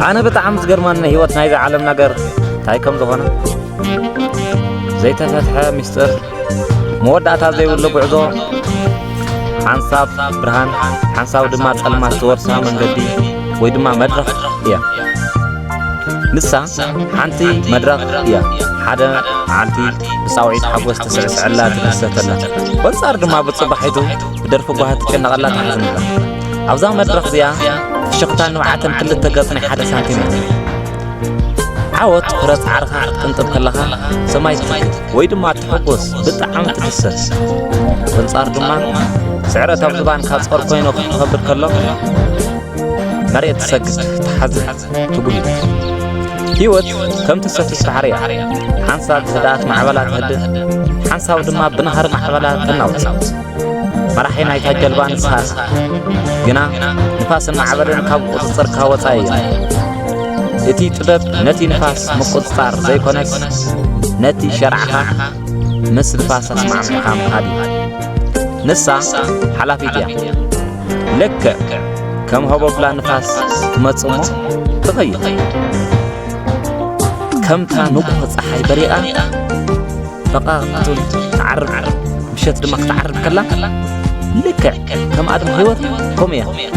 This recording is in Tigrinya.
ኣነ ብጣዕሚ ዝገርመኒ ህይወት ናይዛ ዓለም ነገር እንታይ ከም ዝኾነ ዘይተፈትሐ ሚስጥር፣ መወዳእታ ዘይብሉ ጉዕዞ፣ ሓንሳብ ብርሃን ሓንሳብ ድማ ጸልማት ዝወርሳ መንገዲ ወይ ድማ መድረኽ እያ። ንሳ ሓንቲ መድረኽ እያ። ሓደ መዓልቲ ብጻውዒት ሓጎስ ትስዕስዐላ፣ ትድሰተላ፣ በንጻር ድማ ብጽባሒቱ ብደርፊ ጓህ ትጨነቐላ፣ ትሓዝነላ። ኣብዛ መድረኽ እዚኣ ፍሽኽታን ንብዓትን ክልተ ገጽ ናይ ሓደ ሳንቲም እዮም። ዓወት ፍረ ጻዕርኻ ክትቅንጥብ ከለኻ ሰማይ ትትክእ ወይ ድማ ትሕጎስ፣ ብጣዕሚ ትድሰት። በንጻር ድማ ስዕረት ኣብ ዝባንካ ጾር ኮይኑ ክኸብድ ከሎ መሬት ትሰግድ፣ ትሓዝን፣ ትጉሂ። ህይወት ከምቲ ሰፊሕ ባሕሪ እያ። ሓንሳብ ዝህድኣት ማዕበላ ትህድእ፣ ሓንሳብ ድማ ብናህሪ ማዕበላ ትናወጽ። መራሒ ናይታ ጀልባ ንስኻ ኢኻ። ግና ንፋስን ማዕበልን ካብ ቁጽጽርካ ወጻኢ እዮም። እቲ ጥበብ ነቲ ንፋስ ምቁጽጻር ዘይኮነስ፣ ነቲ ሸርዓኻ ምስ ንፋስ ኣስማዕሚዕኻ ምኻድ እዩ። ንሳ ሓላፊት እያ። ልክዕ ከም ሆቦብላ ንፋስ ትመጽእ እሞ ትኸይድ። ከምታ ንቑህ ጸሓይ በሪቓ፣ ፈቓቕ ክትብል ትዓርብ፣ ምሸት ድማ ክትዓርብ ከላ፣ ልክዕ ከም ኣድም ህይወት ከምኡ እያ።